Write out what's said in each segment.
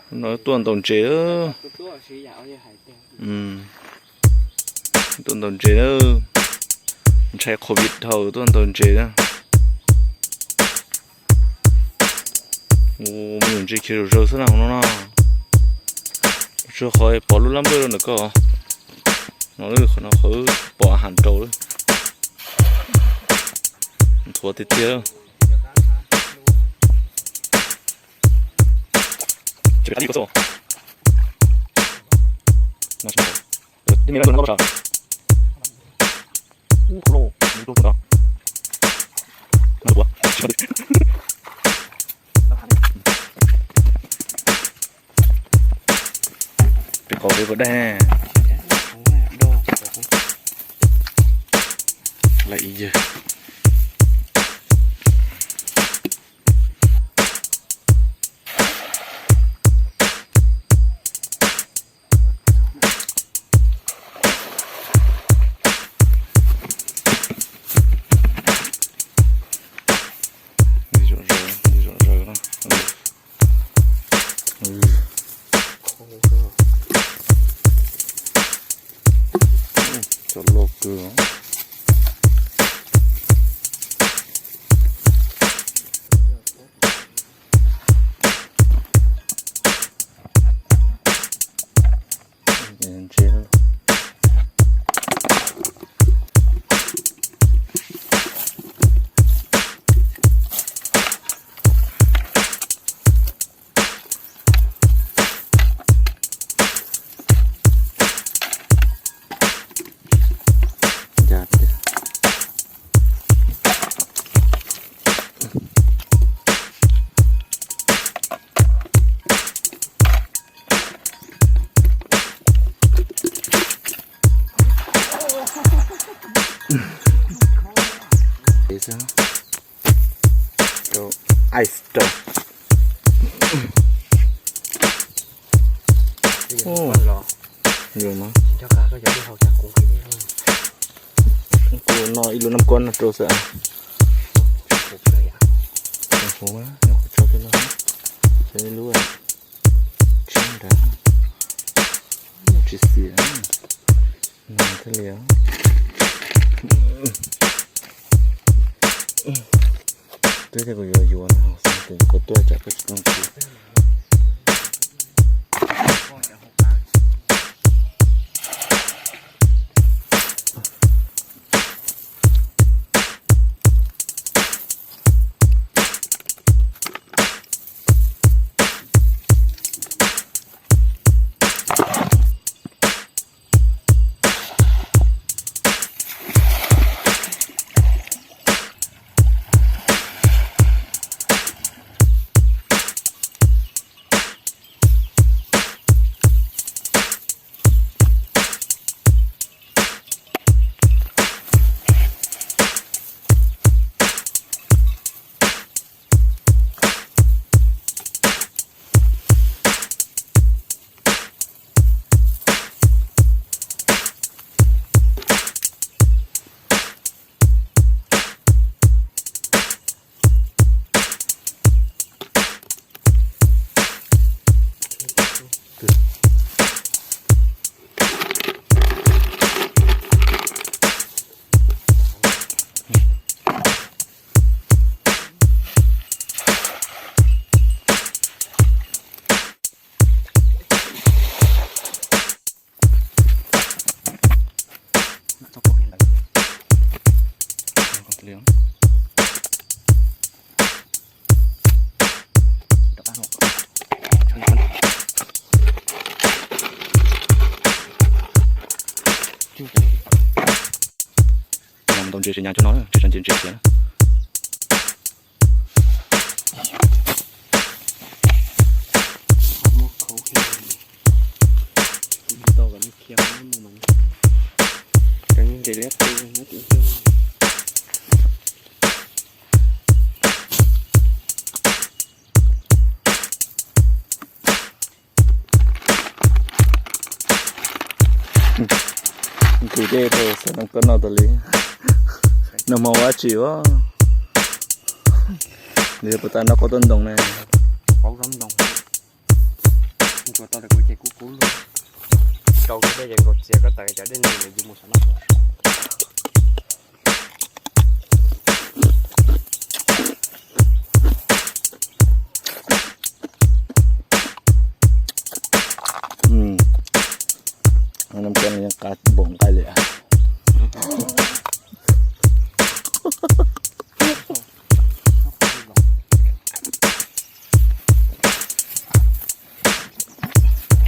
No tuaj ntaus ntses. Tuaj ntaus ntses na. Ntshai covid dhau tuaj ntaus ntses na. Ua me nyuam ntses khiav zom zaws xwb na hauv no na. Tsuas qhov pom lub lab npawj rau ntawm ko. No lawm qhov no qhov pom has rau lawm. Nthuav tiag tiag. Peb qhov peb puas dai ne. Lawm ib yawg. Zom zaws, zom zaws na. Cov loj kawg. Ice rau. Yuav mas. Kuv no ib lub nab kuab no rau xwb. Hov, nyuam qhuav tso tej no, tso ib lub tshiab nrad. Tsis xiam, no thiaj li. Twb tias kuv yuav yuav no, xyov kuv tuaj tsam koj tsis tau ntxiv. Ntaus ntses tsis nyas cov no, tsis tsa ntses ntses khiav. Nqis dej rau xwb no koj noj tas li. Noj hmo ua dab tsi os? Nws puas tas noj qaub tawb ntoo ne? Qaub tawb ntoo. Tsuas tau kuv ces kuv kub luag. Rau kuv dej ces nkaus txias koj tawm cov dej nti lawm yus mus saum no. Npua nqaij li.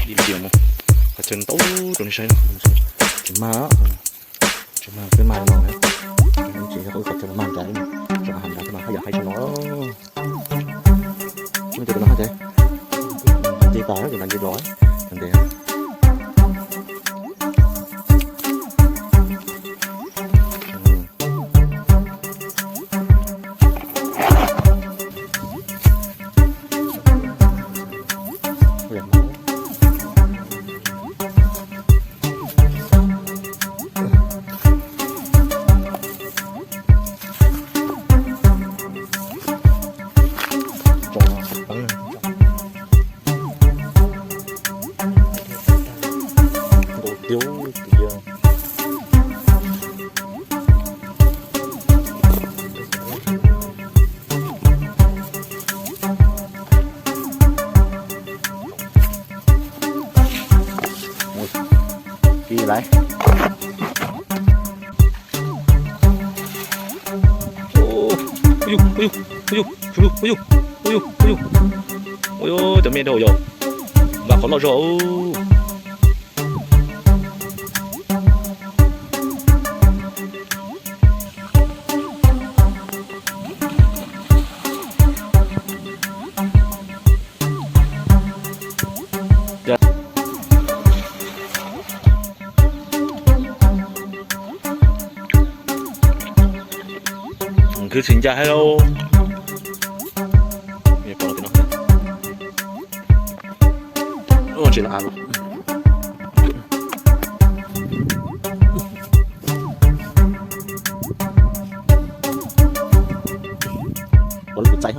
Ib pliag mus qhov chaw ntau rau nej saib no. Tsis mag, tsis mag, peb mag no na. Tsis yog qhov chaw mag nrad, tsis mag nrad mas haj yam hais tsis no. Tsis mag, tus no haj tseem nce tas, tus no nce los ntev. Ua li lawm. Ua li, ua li, ua li, ua li, cov me dhau yom. Vam qhov loj zog. Khwv tsis ncaj thiab lauj. Tsis los av. Ua lub txaij.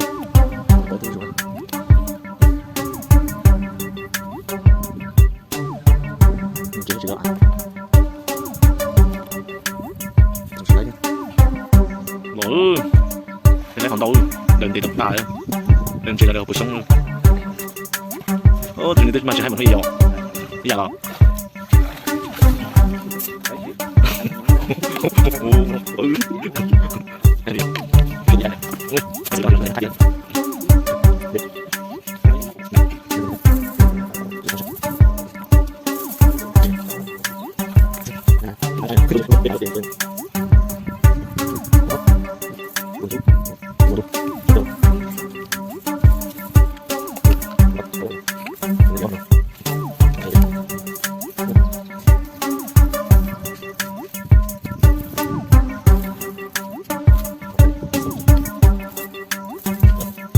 Los, lawv qhov ntau, lawv ntes tau tas, lawv ntses los lawv hauv paus xyoob. Tus nws twb mas tsis hais mus hnub yom, ib yam los.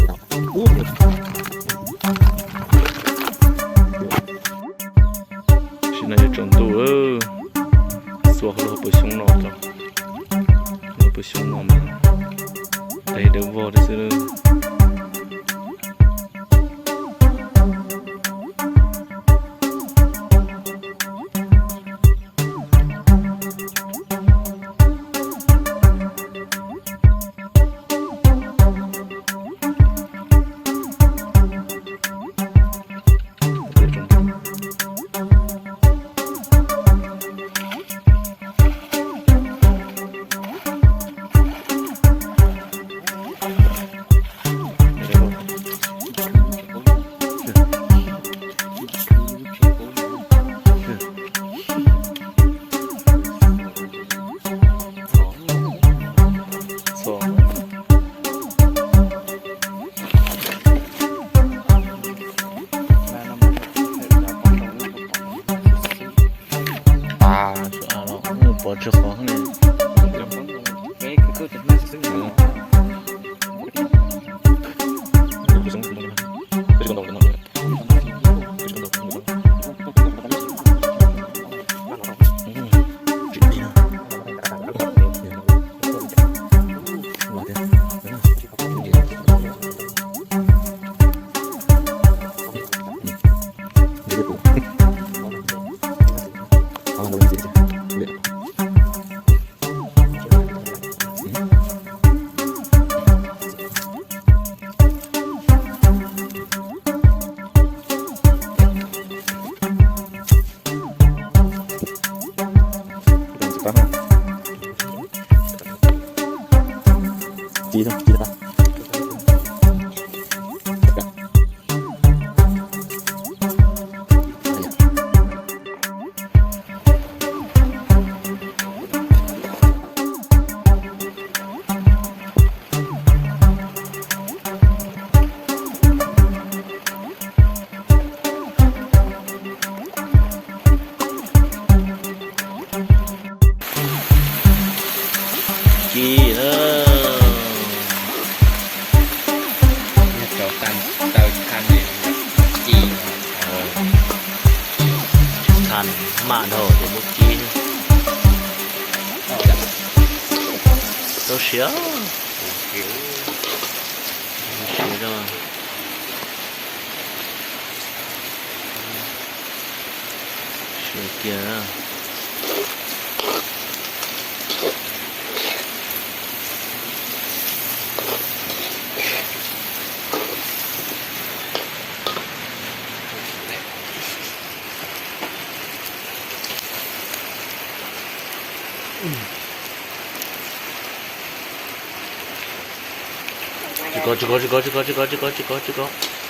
Tam sim no yuav tsaus ntuj, xuas hauv lub hauv paus xyoob no, lub hauv paus xyoob no mas dawb vog li xwb. Pov tseg qhov ne. Maj dhau ces muab kib. Tau siav. Siav rau. Siav kiag. Tsis kov, tsis kov, tsis kov, tsis kov, tsis kov, tsis kov, tsis kov, tsis kov.